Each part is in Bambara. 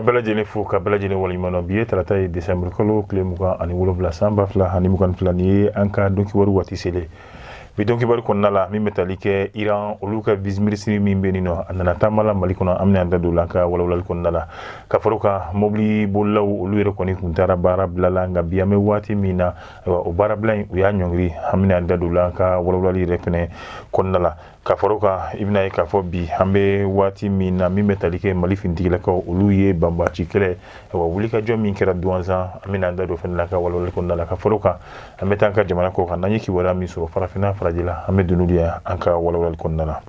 bɛɛ lajɛlen fo ka bɛɛ lajɛlen waleɲuman dɔn. Bi ye tarata ye, desanburu kalo tile 27, san 2022. Nin ye an ka donkibaru waati selen. Bi donkibaru kɔnɔna la, min bɛ tali kɛ Iran, olu ka vice ministre min bɛ yen nɔ, a nana taama la Mali kɔnɔ, an bɛna an da don o la an ka walawalali kɔnɔna la. Ka fara o kan, mobili bolilaw olu yɛrɛ kɔni tun taara baara bila la, nka bi an bɛ waati min na, ayiwa, o baarabila in u y'a ɲɔngiri, an bɛna an da don o la an ka walawalali yɛrɛ fɛnɛ kɔnɔna la. Ka fara o kan, i bɛna ye k'a fɔ bi an bɛ waati min na, min bɛ tali kɛ Mali finitigilakaw, olu ye banbaanci kɛlɛ, ayiwa, wulikajɔ min kɛra Duwanzan, an bɛna an da don fɛnɛ la ka walawalali kɔnɔna la. Ka fara o kan, an bɛ taa an ka jamana kɔ kan, n'an ye kibaruya min sɔrɔ farafinna farajɛla, an bɛ don n'olu ye an ka walawalali kɔnɔna la.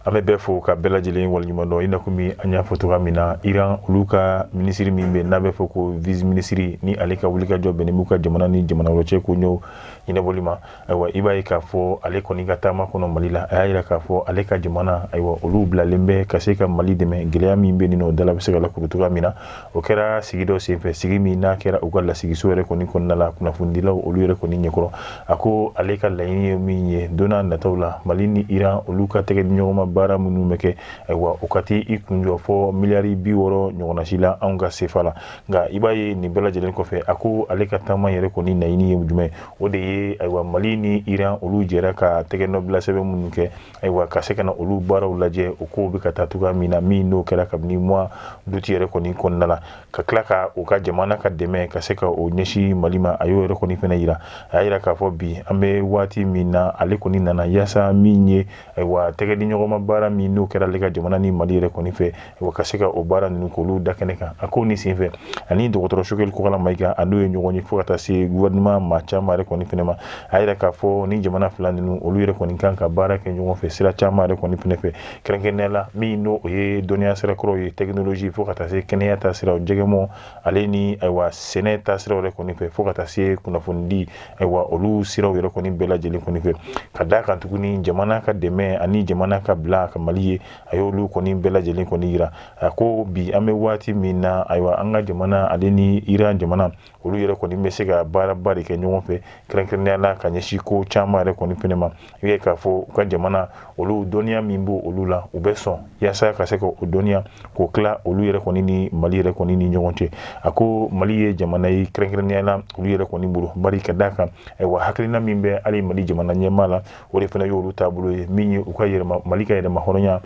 An bɛ bɛɛ fo ka bɛɛ lajɛlen waleɲuman dɔn. I n'a komi an y'a fɔ cogoya min na, Iran olu ka minisiri min bɛ n'a bɛ fɔ ko vice minisiri, ni ale ka wulikajɔ bɛnnen b'u ka jamana ni jamana wɛrɛ cɛ koɲɛw ɲɛnabɔli ma, ayiwa, i b'a ye k'a fɔ ale kɔni ka taama kɔnɔ Mali la, a y'a yira k'a fɔ ale ka jamana, ayiwa, olu bilalen bɛ ka se ka Mali dɛmɛ gɛlɛya min bɛ nin nɔ, dala bɛ se ka lakuru cogoya min na. O kɛra sigi dɔ senfɛ, sigi min n'a kɛra u ka lasigiso yɛrɛ kɔni kɔnɔna la, kunnafonidilaw olu yɛrɛ kɔni ɲɛkɔrɔ. A ko ale ka laɲini ye min ye, don n'a nataw la, Mali ni Iran olu ka tɛgɛ di ɲɔgɔn ma baara minnu bɛ kɛ, ayiwa, o ka t'i i kun jɔ fɔ miliyari 60 ɲɔgɔnna si la anw ka sefa la. Nka i b'a ye nin bɛɛ lajɛlen kɔfɛ, a ko ale ka taama yɛrɛ kɔni laɲini ye jumɛn? O de ye, ayiwa, Mali ni Iran olu jɛra ka tɛgɛnɔbila sɛbɛn minnu kɛ, ayiwa, ka se ka na olu baaraw lajɛ, o kow bɛ ka taa cogoya min na, min n'o kɛra kabini mois d'août yɛrɛ kɔni kɔnɔna la, ka tila ka u ka jamana ka dɛmɛ ka se ka o ɲɛsin Mali ma. A y'o yɛrɛ kɔni fɛnɛ yira. A y'a yira k'a fɔ bi an bɛ waati min na, ale kɔni nana yaasa min ye, ayiwa, tɛgɛ di ɲɔgɔnma baara min n'o kɛra ale ka jamana ni Mali yɛrɛ kɔni fɛ, ayiwa, ka se ka o baara ninnu k'olu da kɛnɛ kan. A ko nin senfɛ, ani dɔgɔtɔrɔ Choguel Kokalla Maïga, a n'o ye ɲɔgɔn ye, fo ka taa se gouvernement maa caman yɛrɛ kɔni fɛnɛ ma. A yira k'a fɔ ni jamana fila ninnu olu yɛrɛ kɔni kan ka baara kɛ ɲɔgɔn fɛ sira caman yɛrɛ kɔni fɛnɛ fɛ, kɛrɛnkɛrɛnnenya la min n'o o ye dɔnniya sira kɔrɔw ye, technologie, fo ka taa se kɛnɛya ta siraw, jɛgɛmɔ, ale ni, ayiwa, sɛnɛ ta siraw yɛrɛ kɔni fɛ, fo ka taa se kunnafonidi, ayiwa, olu siraw yɛrɛ kɔni bɛɛ lajɛlen kɔni fɛ. Ka d'a kan tuguni, jamana ka dɛmɛ ani jamana ka bila ka Mali ye, a y'olu kɔni bɛɛ lajɛlen kɔni yira. A ko bi an bɛ waati min na, ayiwa, an ka jamana ale ni Iran jamana olu yɛrɛ kɔni bɛ se ka baaraba de kɛ ɲɔgɔn fɛ, kɛrɛnkɛrɛnnenya la ka ɲɛsin ko caman yɛrɛ kɔni fɛnɛ ma. I ye k'a fɔ u ka jamana olu dɔnniya min b'o olu la, u bɛ sɔn yaasa ka se ka o dɔnniya k'o tila olu yɛrɛ kɔni ni Mali yɛrɛ kɔni ni ɲɔgɔn cɛ. A ko Mali ye jamana ye kɛrɛnkɛrɛnnenya la olu yɛrɛ kɔni bolo, bari ka d'a kan, ayiwa, hakilina min bɛ hali Mali jamana ɲɛmaa la, o de fana y'olu taabolo ye, min ye u ka yɛrɛma Mali ka yɛrɛma hɔrɔnya,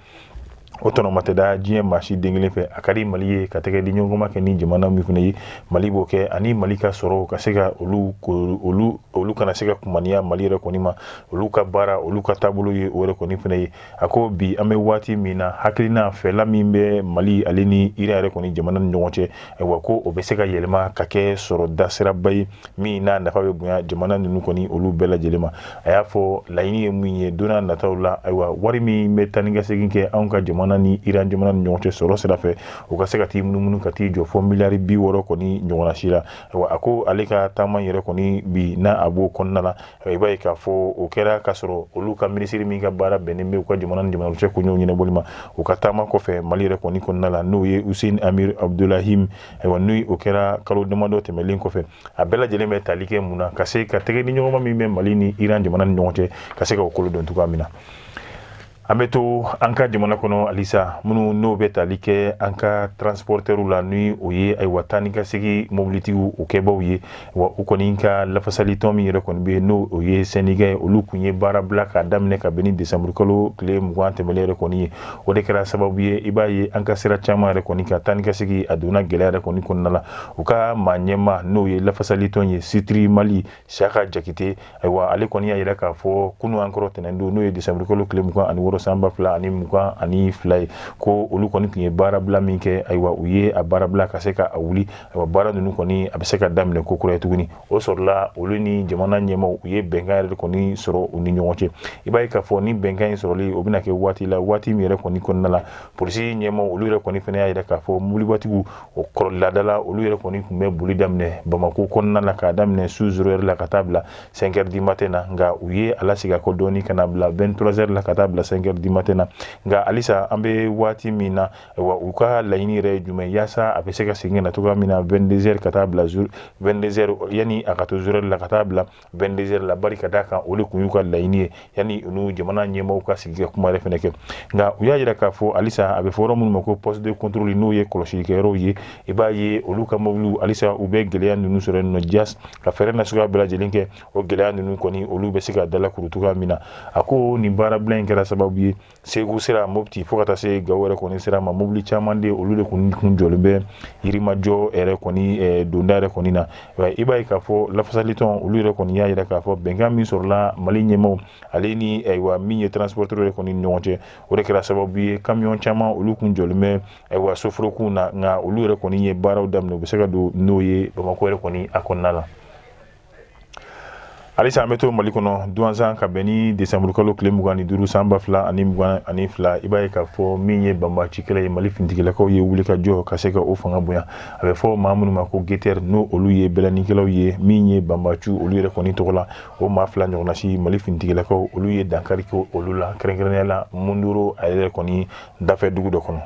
o tɔnɔma tɛ da diɲɛ maa si den kelen fɛ. A ka di Mali ye ka tɛgɛ di ɲɔgɔnma kɛ ni jamana min fana ye, Mali b'o kɛ, ani Mali ka sɔrɔ ka se ka olu kana se ka kumaniya Mali yɛrɛ kɔni ma. Olu ka baara, olu ka taabolo ye o yɛrɛ kɔni fana ye. A ko bi an bɛ waati min na, hakilina fɛla min bɛ Mali ale ni Iran yɛrɛ kɔni jamana ni ɲɔgɔn cɛ, ayiwa, ko o bɛ se ka yɛlɛma ka kɛ sɔrɔ dasiraba ye min n'a nafa bɛ bonya jamana ninnu kɔni olu bɛɛ lajɛlen ma. A y'a fɔ laɲini ye min ye don n'a nataw la, ayiwa, wari min bɛ taa ni ka segin kɛ anw ka jamana ni Iran jamana ni ɲɔgɔn cɛ sɔrɔ sira fɛ, o ka se ka t'i munumunu ka t'i jɔ fɔ miliyari 60 kɔni ɲɔgɔnna si la. Ayiwa, a ko ale ka taama yɛrɛ kɔni bi n'a a b'o kɔnɔna la, i b'a ye k'a fɔ o kɛra k'a sɔrɔ olu ka minisiri min ka baara bɛnnen bɛ u ka jamana ni jamana cɛ koɲɛw ɲɛnabɔli ma, u ka taama kɔfɛ Mali yɛrɛ kɔni kɔnɔna la, n'o ye Hussein Amir Abdollahian, ayiwa, n'o o kɛra kalo damadɔ tɛmɛlen kɔfɛ. A bɛɛ lajɛlen bɛ tali kɛ mun na? Ka se ka tɛgɛ di ɲɔgɔnma min bɛ Mali ni Iran jamana ni ɲɔgɔn cɛ, ka se ka o kolo dɔn cogoya min na. An bɛ to an ka jamana kɔnɔ halisa. Minnu n'o bɛ tali kɛ an ka transportɛriw la, ni o ye, ayiwa, taa ni ka segin mobilitigiw o kɛbaw ye, wa u kɔni ka lafasalitɔn min yɛrɛ kɔni bɛ yen, n'o o ye syndicat ye, olu kun ye baara bila k'a daminɛ ka bɛn ni desanburu kalo tile 20 tɛmɛlen yɛrɛ kɔni ye. O de kɛra sababu ye, i b'a ye an ka sira caman yɛrɛ kɔni ka taa ni ka segin a donna gɛlɛya yɛrɛ kɔni kɔnɔna la. U ka maa ɲɛmaa, n'o ye lafasalitɔn ye Sitri Mali, Siyaka Jakite, ayiwa, ale kɔni y'a yira k'a fɔ kunun an kɔrɔ tɛnɛn don, n'o ye desanburu kalo tile 26 san 2022 ye, ko olu kɔni tun ye baarabila min kɛ, ayiwa, u ye a baarabila ka se ka a wuli. Ayiwa, baara ninnu kɔni a bɛ se ka daminɛ ko kura ye tuguni. O sɔrɔla olu ni jamana ɲɛmaaw u ye bɛnkan yɛrɛ kɔni sɔrɔ u ni ɲɔgɔn cɛ. I b'a ye k'a fɔ ni bɛnkan in sɔrɔli, o bɛna kɛ waati la, waati min yɛrɛ kɔni kɔnɔna la, polisi ɲɛmaaw olu yɛrɛ kɔni fana y'a yira k'a fɔ mobilibatigiw o kɔrɔ laadala olu yɛrɛ kɔni tun bɛ boli daminɛ Bamakɔ kɔnɔna la k'a daminɛ su 0 heure la ka taa bila 5 heures du matin na, nka u ye a lasegin a kɔ dɔɔni ka na bila 23 heures la ka taa bila 5 heures du matin na. Nka halisa an bɛ waati min na, ayiwa, u ka laɲini yɛrɛ ye jumɛn yaasa a bɛ se ka segin ka na cogoya min na 22 heures ka taa bila 22 heures, yanni a ka to 0 la ka taa bila 22 heures la, bari ka d'a kan o de kun y'u ka laɲini ye yanni u n'u jamana ɲɛmaaw ka sigi ka kuma yɛrɛ fɛnɛ kɛ. Nka u y'a jira k'a fɔ halisa a bɛ fɔ yɔrɔ minnu ma ko poste de contrôle, n'o ye kɔlɔsilikɛyɔrɔw ye, i b'a ye olu ka mobiliw halisa u bɛ gɛlɛya ninnu sɔrɔ yen nɔ jas ka fɛɛrɛ nasuguya bɛɛ lajɛlen kɛ, o gɛlɛya ninnu kɔni olu bɛ se ka dalakuru cogoya min na. A ko nin baarabila in kɛra sababu ye Segu sira, Mopti fo ka taa se Gawo yɛrɛ kɔni sira ma, mobili caman de olu de kun jɔlen bɛ Yirimajɔ yɛrɛ kɔni donda yɛrɛ kɔni na. I b'a ye k'a fɔ lafasalitɔn olu yɛrɛ kɔni y'a jira k'a fɔ bɛnkan min sɔrɔla Mali ɲɛmaaw ale ni ayiwa min ye transporteur yɛrɛ kɔni ni ɲɔgɔn cɛ, o de kɛra sababu ye camion caman olu kun jɔlen bɛ ayiwa soforokun na, nka olu yɛrɛ kɔni ye baaraw daminɛ, u bɛ se ka don n'o ye Bamakɔ yɛrɛ kɔni a kɔnɔna la. Halisa an bɛ to Mali kɔnɔ duwanzan ka bɛn ni desanburukalo tile 25 san 2022. I b'a ye k'a fɔ min ye banbaanci kɛlɛ ye, Mali finitigilakaw ye wuli ka jɔ ka se ka o fanga bonya. A bɛ fɔ maa minnu ma ko guetteurs, n'o olu ye bɛlɛnikɛlaw ye, min ye banbaanciw olu yɛrɛ kɔni tɔgɔ la, o maa 2 ɲɔgɔnna si, Mali finitigilakaw olu ye dankari kɛ olu la, kɛrɛnkɛrɛnnenya la Mondoro a yɛrɛ kɔni dafɛ dugu dɔ kɔnɔ.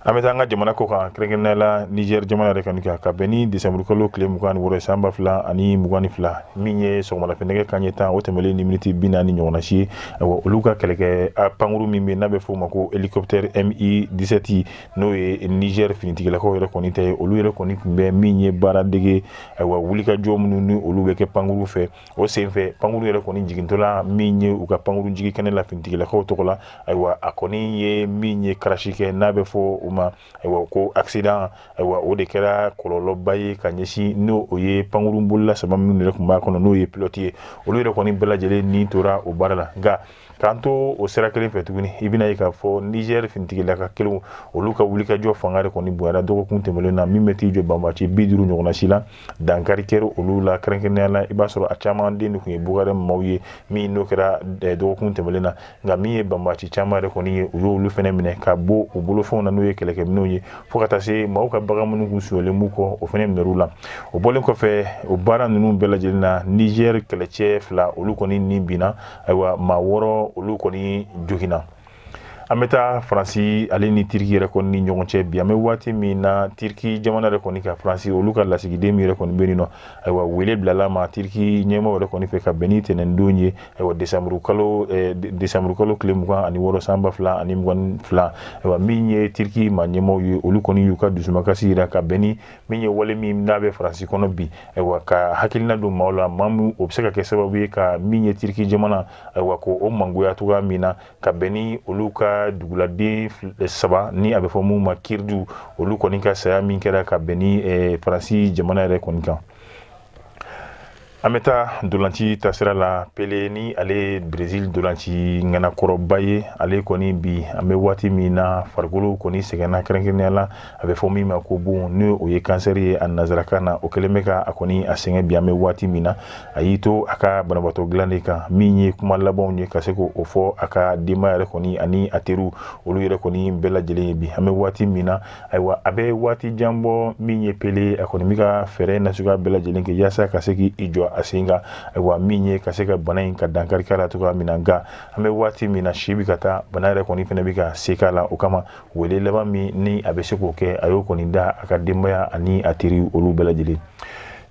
An bɛ taa an ka jamana kɔ kan, kɛrɛnkɛrɛnnenya la Niger jamana yɛrɛ kɔni kan, ka bɛn ni desanburukalo tile 26 san 2022, min ye sɔgɔmadafɛ nɛgɛ kanɲɛ 10 o tɛmɛlen ni miniti 40 ɲɔgɔnna si ye. Ayiwa, olu ka kɛlɛkɛ pankuru min bɛ n'a bɛ f'o ma ko hélicoptère Mi 17, n'o ye Niger finitigilakaw yɛrɛ kɔni ta ye, olu yɛrɛ kɔni tun bɛ min ye baara dege, ayiwa, wulikajɔ minnu ni olu bɛ kɛ pankuru fɛ, o senfɛ pankuru yɛrɛ kɔni jigintɔla min ye u ka pankuru jigi kɛnɛ la finitigilakaw tɔgɔ la, ayiwa, a kɔni ye min ye crash kɛ, n'a bɛ fɔ o ma ayiwa ko accident. Ayiwa, o de kɛra kɔlɔlɔba ye ka ɲɛsin n'o o ye pankurunbolila 3 minnu yɛrɛ tun b'a kɔnɔ, n'o ye pilote ye, olu yɛrɛ kɔni bɛɛ lajɛlen ni tora o baara la. Nka k'an to o sira kelen fɛ tuguni, i bɛna ye k'a fɔ Niger finitigilaka kelenw olu ka wulikajɔ fanga de kɔni bonyara dɔgɔkun tɛmɛnen na, min bɛ t'i jɔ banbaanci 50 ɲɔgɔnna si la, dankari kɛra olu la. Kɛrɛnkɛrɛnnenya la, i b'a sɔrɔ a caman den de tun ye Boko Haram maaw ye, min n'o kɛra dɔgɔkun tɛmɛnen na. Nka min ye banbaanci caman yɛrɛ kɔni ye, u y'olu fɛnɛ minɛ ka bɔ u bolofɛnw na, n'o ye kɛlɛkɛminɛnw ye, fo ka taa se maaw ka bagan minnu kun sonyɛlen b'u kɔ, o fɛnɛ minɛr'u la. O bɔlen kɔfɛ o baara ninnu bɛɛ lajɛlen na, Niger kɛlɛcɛ 2 olu kɔni ni binna, ayiwa, maa 6 olu kɔni joginna. An bɛ taa Faransi ale ni Tiriki yɛrɛ kɔni ni ɲɔgɔn cɛ bi. An bɛ waati min na, Tiriki jamana yɛrɛ kɔni ka Faransi olu ka lasigiden min yɛrɛ kɔni bɛ yen nɔ, ayiwa, wele bilala ma Tiriki ɲɛmaaw yɛrɛ kɔni fɛ ka bɛn ni tɛnɛndon ye, ayiwa, desanburukalo tile 26 san 2022. Ayiwa, min ye Tiriki maa ɲɛmaaw ye, olu kɔni y'u ka dusumakasi jira ka bɛn ni min ye wale min n'a bɛ Faransi kɔnɔ bi, ayiwa, ka hakilina don maaw la, maa min o bɛ se ka kɛ sababu ye ka min ye Tiriki jamana, ayiwa, ko o mangoya cogoya min na, ka bɛn ni olu ka duguladen 3 ni a bɛ fɔ mun ma Kirdu, olu kɔni ka saya min kɛra ka bɛn ni Faransi jamana yɛrɛ kɔni kan. An bɛ taa ntolanci tasira la. Pele ni ale ye Brésil ntolanci ŋanakɔrɔba ye, ale kɔni bi an bɛ waati min na farikolo kɔni sɛgɛnna, kɛrɛnkɛrɛnnenya la a bɛ fɔ min ma ko bon, ni o ye kansɛri ye a nansarakan na, o kɛlen bɛ ka a kɔni a sɛgɛn bi. An bɛ waati min na, a y'i to a ka banabaatɔ dilan de kan, min ye kuma labanw ye ka se k'o fɔ a ka denbaya yɛrɛ kɔni ani a teriw olu yɛrɛ kɔni bɛɛ lajɛlen ye bi. An bɛ waati min na, ayiwa, a bɛ waati jan bɔ, min ye Pele, a kɔni bɛ ka fɛɛrɛ nasuguya bɛɛ lajɛlen kɛ yaasa ka se k'i jɔ a sen kan, ayiwa, min ye ka se ka bana in ka dankari k'a la cogoya min na. Nka an bɛ waati min na, si bɛ ka taa, bana yɛrɛ kɔni fɛnɛ bɛ ka se k'a la. O kama wele laban min ni a bɛ se k'o kɛ, a y'o kɔni da a ka denbaya ani a teri olu bɛɛ lajɛlen.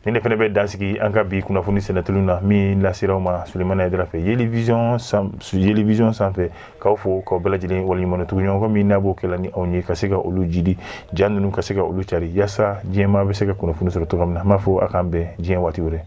Nin de fɛnɛ bɛ dansigi an ka bi kunnafoni sɛnɛtulu na, min lasera aw ma Sulemana Hayidara fɛ Yeli Vision sanfɛ. K'aw fo, k'aw bɛɛ lajɛlen waleɲuman dɔn. Tuguɲɔgɔn min n'a b'o kɛla ni anw ye ka se ka olu jidi ja ninnu, ka se ka olu cari yaasa diɲɛmaa bɛ se ka kunnafoni sɔrɔ cogoya min na. An b'a fɔ a k'an bɛn diɲɛ waati wɛrɛ.